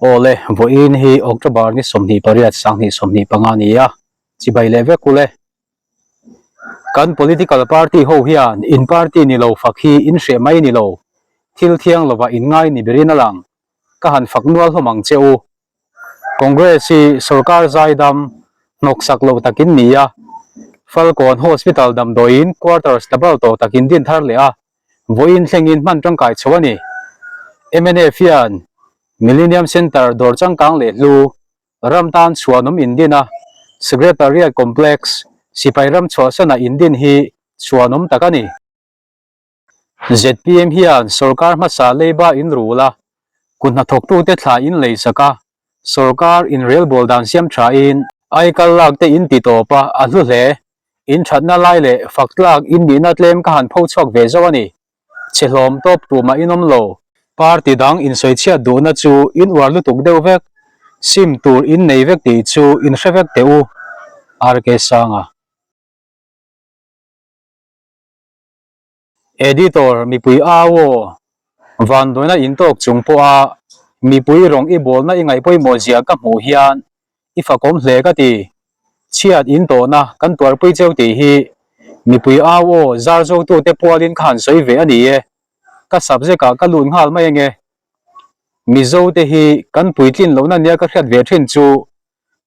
Awle, vawiin hi October ni 28 2025 a ni a, chibai leh vek ule. Kan political party ho hian in party ni lo fak hi in hreh mai ni lo, thil thiang lovah in ngai ni berin a lang. Ka han fak nual hlawm ang che u. Congress hi sorkar zaidam hnawksak lo takin ni a, Falkawn Hospital damdawiin quarters tlabal tawh takin din thar leh a, vawiin thlengin hman tangkai chho a ni. Mnf hian Millennium Centre dawr changkang leh hlu ram tan chhuanawm indin a, Secretariat Complex sipai ram chhuahsana indin hi chhuanawm tak a ni. Zpm hian sorkar hmasa leiba in rul a, kut hnathawktute thla in lei sak a, sorkar inrelbawl dan siam thain aikal lak te in ti tawp a, a hlu hle. In thatna lai leh fak tlak in nihna tlem ka han pho chhuak ve zo a ni. Chhe hlawm tawp tumah in awm lo. Party dang insawichhiat duhna chu in uar lutuk deuh vek, sim tur in nei vek tih chu in hre vek teh u. RK Sanga. Editor, Mipui au aw, vanduaina intawk chung pawha mipui rawng i bawlna i ngaih pawimawh zia ka hmuh hian i fakawm hle ka ti. Chhiat in tawhna kan tuarpui cheu tih hi mipui au aw zar zotute pualin ka han sawi ve a ni e. Ka subject ah ka lut nghal mai ange. Mizo te hi kan puitlin lohna nia ka hriat ve thin chu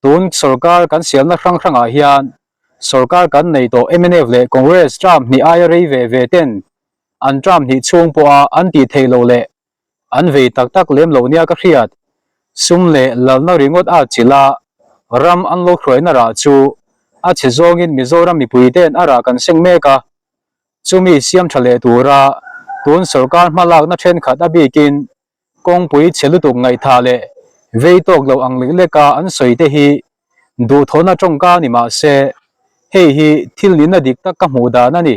tun sorkar kan siamna hrang hrangah hian sorkar kan nei tawh mnf leh Congress term hnih aia rei ve ve ten an term hnih chhung pawha an tih theih loh leh an vei tak tak lem loh nia ka hriat. Sum leh lalna ringawt a chilh a, ram an lo hruaina rah chu a chhe zawngin Mizoram mipui ten a rah kan seng mek a, chumi siam tha leh tura tun sorkar hmalakna thenkhat a bikin kawngpui chhe lutuk ngaihthah leh vei tawk lo ang lek leka an sawi te hi duhthawhna tawngka ni mah se hei hi thil nihna dik tak ka hmuh dan a ni.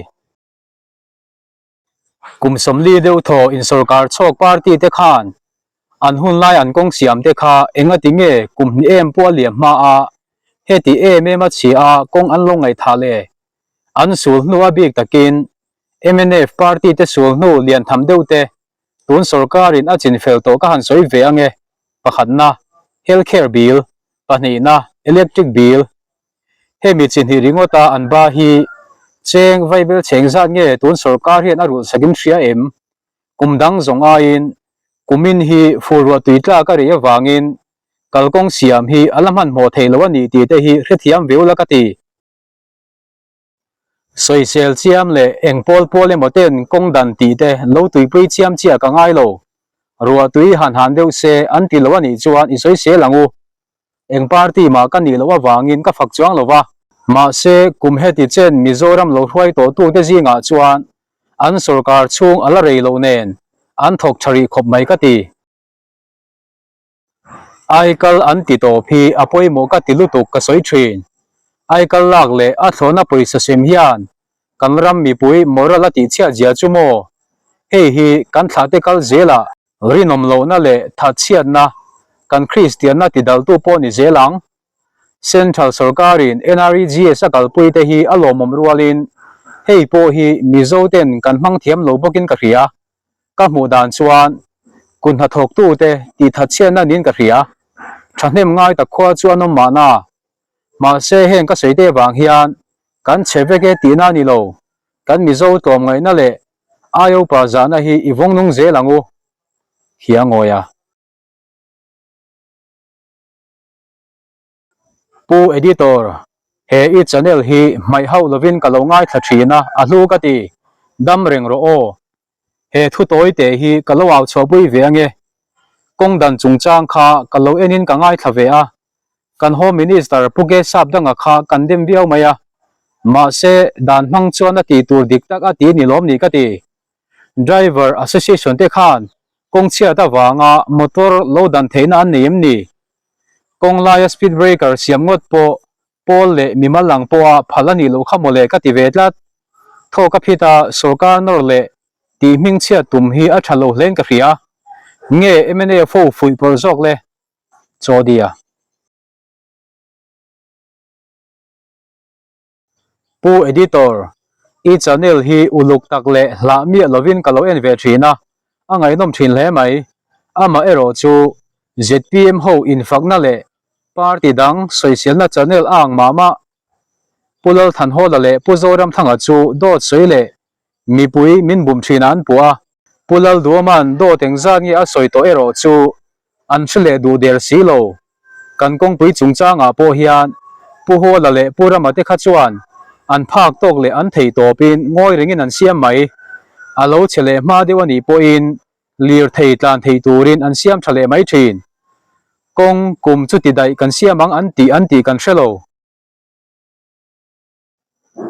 Kum 40 deuh thaw insawrkar chhawk party te khan an hun lai an kawng siam te kha engati nge kum hnih em pawh a liam hma a, heti em em a chhia a kawng an lo ngaihthah le? An sul hnu a bik takin mnf party te sul hnu lian tham deuh te tun sawrkarin a chinfel tawh ka han sawi ve ange, pakhatna health care bill, pahnihna electric bill. Hemi chi hnih ringawta an ba hi cheng vaibel cheng zat nge tun sawrkar hian a rulh sakin hria em? Kum dang zawng aiin kumin hi fur ruah tui tlak a rei avangin kalkawng siam hi a la hmanhmawh theih loh a ni tih te hi hrethiam ve ula ka ti. Sawisel chiam leh eng pawl pawl emaw ten kawng dan tih te lo tuipui chiam chiah ka ngai lo. Ruah tui han han deuh se an ti lo a nih chuan i sawisel ang u. Eng party mah ka nih loh avangin ka fak chuang lo va. Mahse, kum heti chen Mizoram lo hruai tawhtute zingah chuan an sorkar chhung a la rei loh nen an thawk tha rih khawp mai ka ti. Aikal an ti tawp hi a pawimawh ka ti lutuk ka sawi thin. Aikal lak leh a thlawhna pawisa sem hian kan ram mipui moral a tihchhiat zia chu maw? Hei hi kan thlahte kal zelah rinawm lohna leh thatchhiatna kan Kristianna tidaltu pawh ni zel ang. Central sorkarin NREGS a kalpui te hi a lawmawm rualin hei pawh hi Mizo ten kan hmang thiam lo bawkin ka hria. Ka hmuh dan chuan kut hnathawktute tih thatchhiatna niin ka hria. Thahnem ngai tak khua chu an awm mahna. Mahse heng ka sawi te vang hian kan chhe vek e tihna a ni lo. Kan Mizo tlawmngaihna leh Aiopa zahna hi i vawng nung zel ang u. Hiangawi a. Pu Editor, he i channel hi hmaih hauh lovin ka lo ngaithla thin a, a hlu ka ti. Dam reng rawh aw. He thu tawi teh hi ka lo au chhuahpui ve ange. Kawng dan chungchang kha ka lo enin ka ngaithla ve a. Kan Home Minister Pu Ge Sap danga kha kan dem viau mai a. Mahse, dan hmang chuan a tih tur dik tak a ti ni lawm ni ka ti. Driver Association te khan kawng chhiat avanga motor lo dan theihna an nei em ni? Kawng laia speed breaker siam ngawt pawh pawl leh mimal lang pawha phal a nih loh kha mawle ka ti ve tlat. Thawk a phit a sorkar nawr leh tih hming chhiat tum hi a tha lo hlein ka hria. Nge mnf ho fuih pawrh zawk le? Chawdia. Pu Editor, i channel hi uluk tak leh hlah miah lovin ka lo en ve thin a, a ngaihnawm thin hle mai. Amah erawh chu Zpm ho infakna leh party dang sawiselna channel a ang mah mah. Pu Lalthanhawla leh Pu Zoramthanga chu dawt sawi leh mipui min bum thin a an puh a. Pu Lalduama'n dawt engzat nge a sawi tawh erawh chu an hre leh duh der si lo. Kan kawngpui chungchangah pawh hian Pu Hawla leh Pu Rama te kha chuan an phak tawk leh an thei tawpin ngawi rengin an siam mai. A lo chhe leh hma deuh a nih pawhin lirthei tlan thei turin an siam tha leh mai thin. Kawng kum chu ti daih kan siam ang an tih an tih kan hre lo.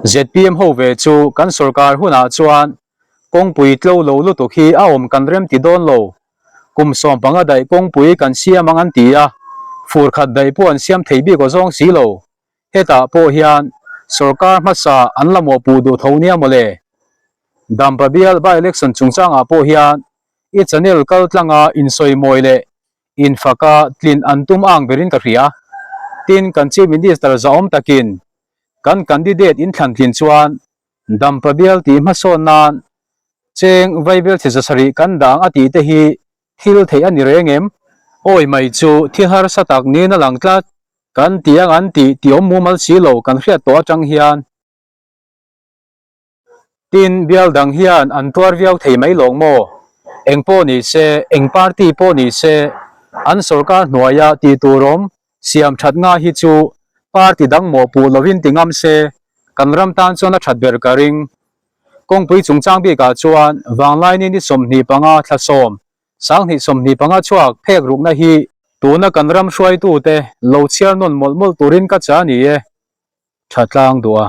Zpm ho ve chu kan sorkar hunah chuan kawngpui tlo lo lutuk hi a awm kan rem ti dawn lo. Kum 15 daih kawngpui kan siam ang an ti a, fur khat daih pawh an siam thei bik aw zawng si lo. Hetah pawh hian sorkar hmasa an la mawhpuh duh tho nia mawle. Dampa bial by-election chungchangah pawh hian i channel kaltlanga insawimawi leh Infaka tlin an tum ang berin ka hria. Tin, kan Chief Minister zahawm takin kan candidate in thlan tlin chuan Dampa bial tih hmasawn nan cheng vaibel chhe zasarih kan dang a tih te hi thil theih a ni reng em? Awi mai chu thil harsa tak niin a lang tlat. Kan ti ang an tih tih awm mumal si lo kan hriat tawh atang hian. Tin, bial dang hian an tuar viau thei mai lawng maw? Eng pawh ni se, eng party pawh ni se, an sorkar hnuaia tih tur awm siam that nga hi chu party dang mawhpuh lovin ti ngam se, kan ram tan chuan a that ber ka ring. Kawngpui chungchang bikah chuan Vanglaini ni 25 thla 10, 2025 chhuak phek rukna hi tuna kan ram hruaitute lo chhiar nawn mawlh mawlh turin ka cha ni e. Tha tlang duh a.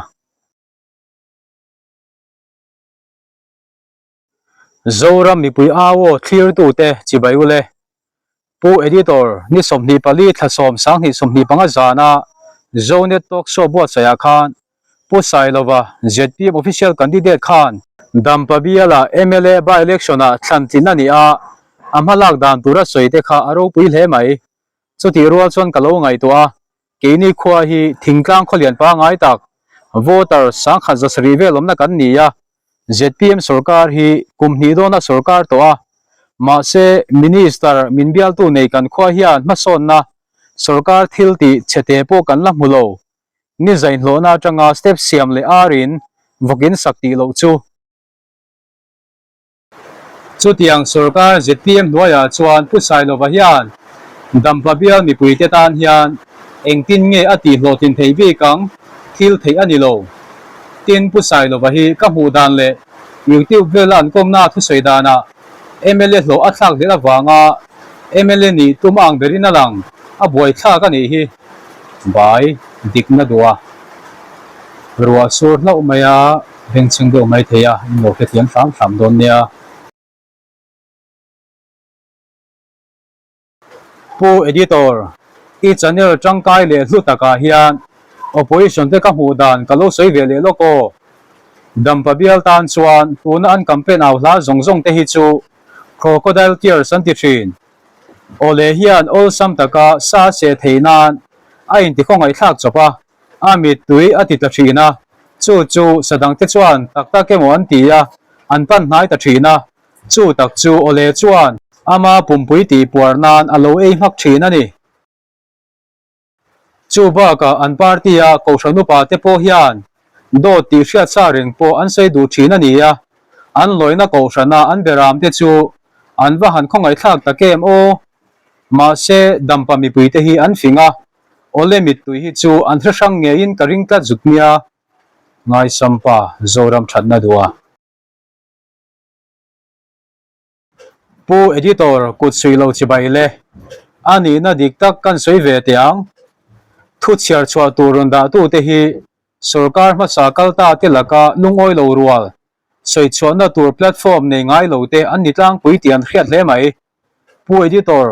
Zoram mipui au aw thlirtute chibai ule. Pu Editor, ni 24 thla 10 2025 zana Zonet Talk Show buatsaihah khan Pu Sailova, zpm official candidate khan Dampa biala mla by-election-ah thlan tlin a ni a, a hmalak dan tura sawi te kha a ropui hle mai. Chutih rual chuan ka lo ngaihtuah a, Keini khua hi thingtlang khawlian pangngai tak, voter 1700 vel awmna kan ni a, zpm sorkar hi kum hnih dawna sorkar tawh a, mahse Minister min bialtu nei kan khua hian hmasawnna sorkar thil tih chhete pawh kan la hmu lo, ni zainhlawhna atanga step siam leh arin vawkin sak tih loh chu. Chutiang sorkar zpm hnuaiah chuan Pu Sailova hian Dampa bial mipuite tan hian engtin nge a tih hlawhtlin thei bik ang thil theih a ni lo. Tin, Pu Sailova hi ka hmuh dan leh YouTube vela an kawmna thusawi danah mla hlawh a thlak zel avanga mla nih tum ang berin a lang, a buaithlak a nih hi. Bai dikna duh a ruah sur hlauh mai a. Bengchheng deuh mai thei a, in lo hrethiam hram hram dawn nia. Pu Editor, i channel tangkai leh hlu takah hian Opposition te ka hmuh dan ka lo sawi ve leh lawk aw. Dampa bial tan chuan tuna an campaign au hla zawng zawng te hi chu Crocodile Tears an ti thin. Awle hian awlsam taka sa seh theih nan a intikhawngaihthlak chawp a. A mittui a ti ta thin a, chu chu sadangte chuan tak tak emaw an ti a, an pan hnai ta thin a, chu tak chu awle chuan ama pumpui tih puar nan a lo ei hmak thin a ni. Chu bakah an party-a Kohhran upa te pawh hian dawt tih hriat sa reng pawh an sawi duh thin a ni a, an lawina Kohhrana an beram te chu an va han khawngaihthlak tak em aw! Mahse, dampa mipuite hi an fing a, Awle mittui hi chu an hre hrang ngeiin ka ring tlat zuk nia. Ngaisampa Zoram thatna duh a. Pu Editor kut suih lo chibai le. A nihna dik tak kan sawi ve teh ang. Thu chhiar chhuah tur rawn dah tute hi sorkar hmasa kal ta te laka lungawi lo rual sawi chhuahna tur platform nei ngai lo te an ni tlangpui tih an hriat hle mai. Pu Editor,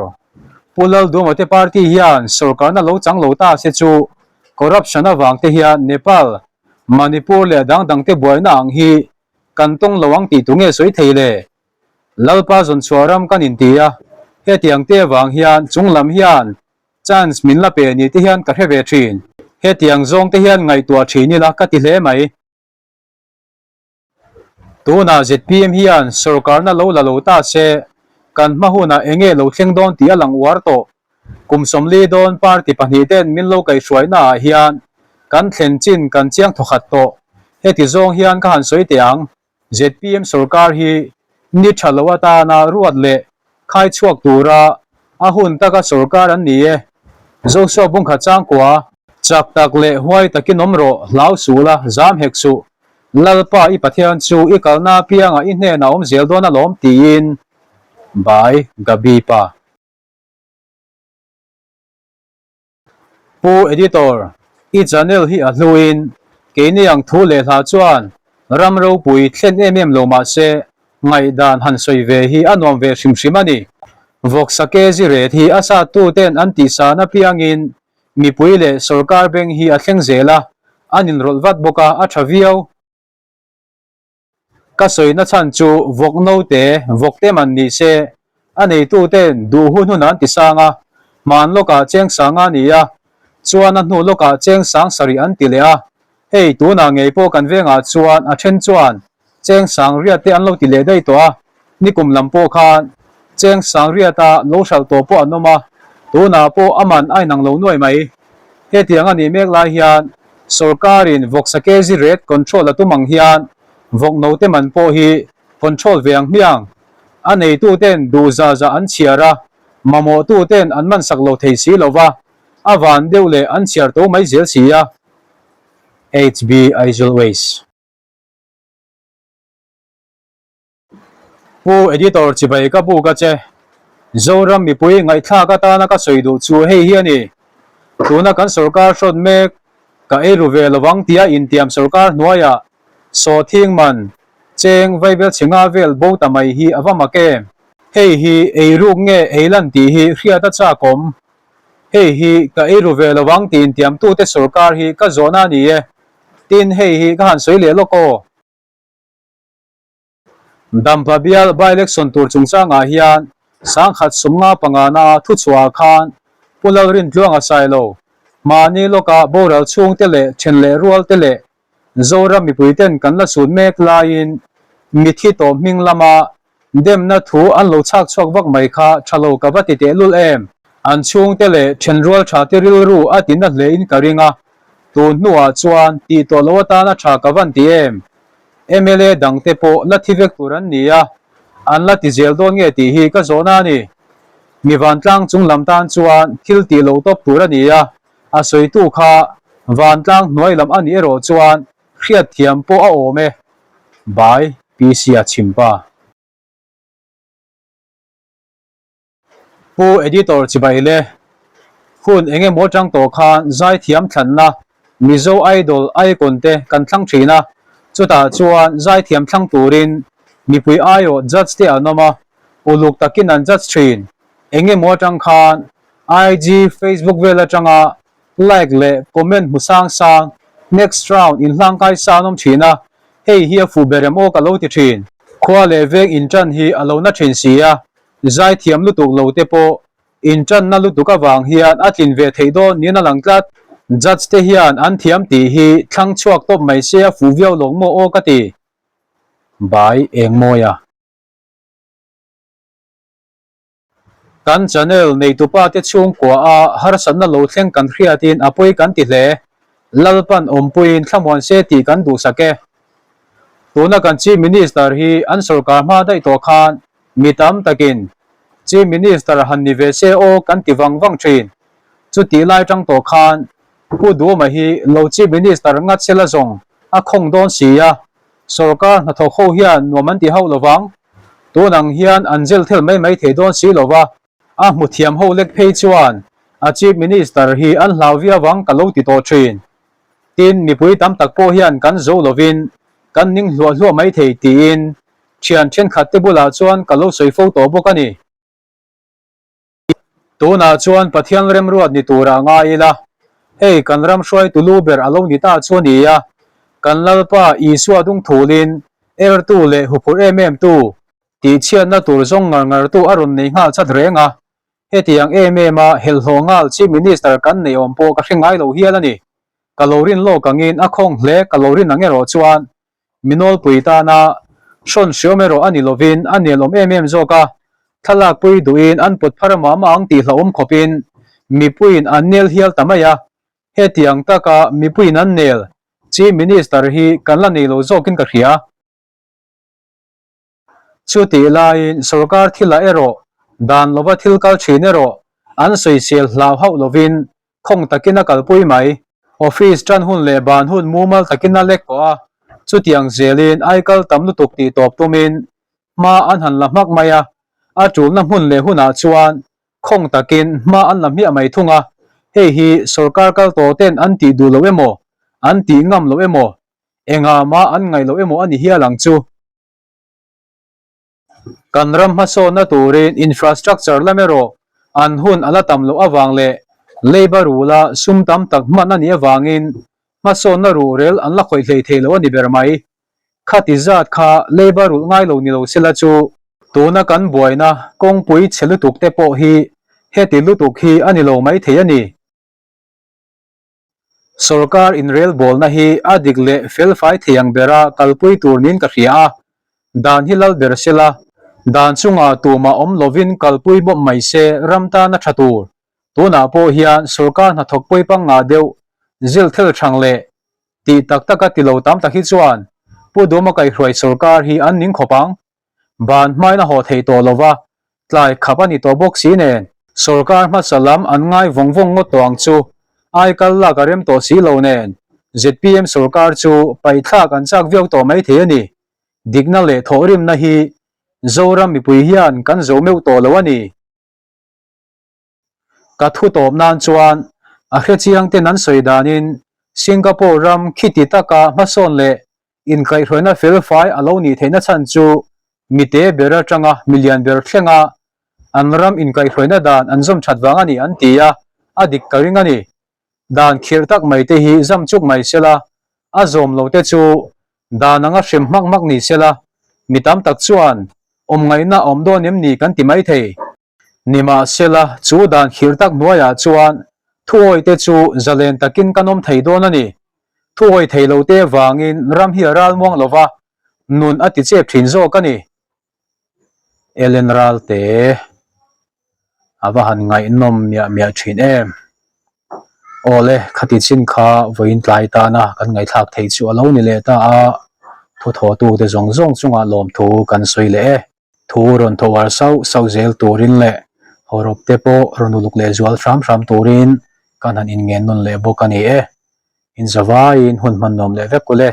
Pu Lalduama te party hian sorkarna lo chang lo ta se chu corruption avang te hian Nepal, Manipur leh dang dang te buaina ang hi kan tawng lo ang tih tu nge sawi thei le? Lalpa zawnchhuah ram kan inti a, hetiang te avang hian chung lam hian chance min la pe ni te hian ka hre ve thin. Hetiang zawng te hian ngaihtuah thin ila ka ti hle mai. Tunah zpm hian sorkarna lo la lo ta se, kan hma hunah eng nge lo thleng dawn tih a lang uar tawh. Kum 40 dawn party pahnihten min lo kaihhruaihnaah hian kan thlen chin kan chiang thawkhat tawh. Heti zawng hian ka han sawi teh ang, zpm sorkar hi ni tha lo atana ruat leh khai chhuak tura a hun taka sorkar an ni e. Joshua Bungkhat changkua, chak tak leh huai takin awm rawh, hlau suh la, zam hek suh. Lalpa i Pathian chu i kalna apiangah i hnenah awm zel dawn alawm tiin By Gabi pa. Pu Editor, i channel hi a hluin keini ang thu leh hla chuan ram ropui thlen em em lo mah se ngaihdan han sawi ve hi a nuam ve hrim hrim a ni. Vawksa kg ret hi a sat tu ten an tihsan apiangin mipui leh sorkar beng hi a thleng zel a, an inrawlh vat bawk a, a tha viau. Ka sawina chhan chu vawk note, vawk te man ni se, a neitu ten duh hun hun an ti sang a, hman lawkah cheng sang a ni a, chuan a hnu lawkah cheng sang sarih an ti leh a, hei tunah ngei pawh kan vengah chuan a then chuan cheng sang riat te an lo ti leh daih tawh a, nikum lam pawh khan cheng sang riata lo hralh tawh pawh an awm a, tunah pawh a man a inang lo nuai mai. Hetiang a nih mek lai hian Sorkarin vawksa kg rate control a tum ang hian vawk note man pawh hi control ve ang hmiang. A neituten duh zah zah an chhiar a, mamawhtuten an man sak lo thei si lo va, a van deuh leh an chhiar to mai zel si a. HB Aizawl Waste. Pu Editor chibai ka buk a che. Zoram mipui ngaihthlak atana ka sawi duh chu hei hi a ni. Tuna kan sorkar hrawt mek ka ei ru ve lovang tia intiam sorkar hnuaiah sawhthing man cheng vaibel chhe nga vel bo ta mai hi a va mak em? Hei hi ei ruk nge ei lan tih hi hriat a chak awm. Hei hi ka ei ru ve lovang tih intiamtute sorkar hi ka zawhna a ni e. Tin hei hi ka han sawi leh lawk aw. Dampa bial by-election tur chungchangah hian sangkhat 55 na thuchhuah khan Pu Lalrintluanga Sailo, mahni lawka boral chhungte leh then leh rualte leh Zoram mipuiten kan la sut mek laiin mithi tawh hming lama demna thu an lo chhak chhuak vak mai kha tha lo ka va ti tehlul em. An chhungte leh then rual tha te rilru a ti na hlein ka ring a, tun hnuah chuan tih tawh lo atana tha ka van ti em. Mla dangte pawh la thi vek tur an ni a, an la ti zel dawn nge tih hi ka zawhna a ni. Mi vantlang chung lam tan chuan thil tih lo tawp tur a ni a, a sawitu kha vantlang hnuai lam a nih erawh chuan hriatthiam pawh a awm e. By PC a chhimpa. Pu Editor chibai le, hun eng emaw atang tawh khan zaithiam thlanna Mizo Idol Icon te kan thlang thin a, chutah chuan zaithiam thlang turin mipui aiawh judge te an awm a, uluk takin an judge thin. Eng emaw atang khan IG, Facebook vel atanga like leh comment hmu sang sang, next round inhlangkai sa an awm thin a, hei hi a fuh ber em aw ka lo ti thin. Khua leh veng intan hi a lo na thin si a, Zaithiam lutuk lo te pawh intanna lutuk avang hian a tlin ve theih dawn niin a lang tlat. Judge te hian an thiam tih hi thlang chhuak tawp mai se a fuh viau lawk maw aw ka ti. By Engmawia. Kan channel neitupa te chhungkua a harsatna lo thleng kan hriatin a pawi kan ti hle. Lalpan awmpuiin thlamuan se tih kan duhsak e. Tuna kan Chief Minister hi an sorkar hma daih tawh khan Mi tam takin Chief Minister han ni ve se aw kan ti vang vang thin. Chutih lai tang tawh khan Pu Duhoma hi lo Chief Minister ngat se la zawng a khawng dawn si a, sorkar hnathawk ho hian nuam an ti hauh lo vang. Tun ang hian an zel thel mai mai thei dawn si lo va, a hmu thiam ho lek phei chuan a Chief Minister hi an hlau viau ang ka lo ti tawh thin. Tin, mipui tam tak pawh hian kan zo lovin kan ning hluah hluah mai thei tiin Thian thenkhat te bulah chuan ka lo sawi fo tawh bawk a ni. Tunah chuan Pathian remruat ni turah ngai ila, hei kan ram hruaitu lu ber a lo ni ta chu a ni a, kan Lalpa Isua dung thulin ertu leh huphurh em em tu, tihchhiatna tur zawng ngar ngartu a rawn nei nghal chat reng a, hetiang em em a helhhlawh nghal Chief Minister kan nei awm pawh ka hre ngai lo hial a ni. Ka lo rin lawk angin a khawng hle ka lo rin ang erawh chuan Mi nawlpui tana hrawn hriawm erawh a ni lovin a nelawm em em zawk a, thlalakpui duhin an put phar mah mah ang tih hlauhawm khawpin Mipuiin an nel hial ta mai a, hetiang taka mipuiin an nel Chief Minister hi kan la nei lo zawkin ka hria. Chutih laiin sorkar thilah erawh dan lova thil kal thin erawh an sawisel hlau hauh lovin khawng takin a kalpui mai. Office tan hun leh ban hun mumal takin a lek tawh a, chutiang zelin aikal tam lutuk tih tawp tumin hma an han la hmak mai a, a tulna hmun leh hunah chuan khawng takin hma an la hmiah mai thung a, hei hi sorkar kal tawh ten an tih duh loh emaw, an tih ngam loh emaw, engah mah an ngaih loh emaw a ni hial ang chu. Kan ram hmasawnna turin infrastructure lam erawh an hun a la tam loh avang leh leiba rula sum tam tak hman a nih avangin hmasawnna ruhrel an la khawih hlei thei lo a ni ber mai. Khati zat kha leiba rulh ngai lo ni lo sela chu tuna kan buaina kawngpui chhe lutuk te pawh hi heti lutuk hi a ni lo mai thei a ni. Sorkar inrelbawlna hi a dik leh felfai thei ang bera kalpui tur niin ka hria a, dan hi lal ber sela, dan chungah tumah awm lovin kalpui bawm mai se ram tan a tha tur. Tunah pawh hian sorkar hnathawk pawi pangngah deuh zil thel thang leh tih tak taka ti lo tam tak hi chuan Pu Duma kaihhruai sorkar hi an ning khawp ang. Ban hmain a haw thei tawh lo va, tlai khap a ni tawh bawk si nen. Sorkar hmasa lam an ngai vawng vawng ngawt tawh ang chu, aikal lak a rem tawh si lo nen, zpm sorkar chu paihthlak an chak viau tawh mai thei a ni. Dikna leh thawhrimna hi Zoram mipui hian kan zo meuh tawh lo a ni. Ka thu tawp nan chuan a hrechiang ten an sawi danin Singapore ram khiti taka hmasawn leh inkaihhruaina felfai a lo nih theihna chhan chu mite ber atanga milian ber thlenga an ram inkaihhruaina dan an zawm that vang a ni an ti a, a dik ka ring a ni. Dan khirh tak mai te hi zam chuk mai sela, a zawm lo te chu dan anga hrem hmak hmak ni sela, mi tam tak chuan awmngaihna a awm dawn em ni kan ti mai thei. Nimahsela, chu dan khir tak hnuaiah chuan thuawite chu zalen takin kan awm thei dawn a ni. Thuawi thei lote vangin ram hi a ralmuang lo va, nun a ti chep thin zawk a ni. Ellen Ralte a va han ngaihnawm miah miah thin em. Awle, khati chin kha vawiin tlai tana kan ngaihthlak theih chu a lo ni leh ta a, thuthawhtute zawng zawng chungah lawmthu kan sawi leh e. Thu rawn tho ar sauh sauh zel turin leh hawrawp te pawh rawn uluk leh zual hram hram turin kan han inngen nawn leh bawk a ni e. Inzavaiin hun hman nuam leh vek u le.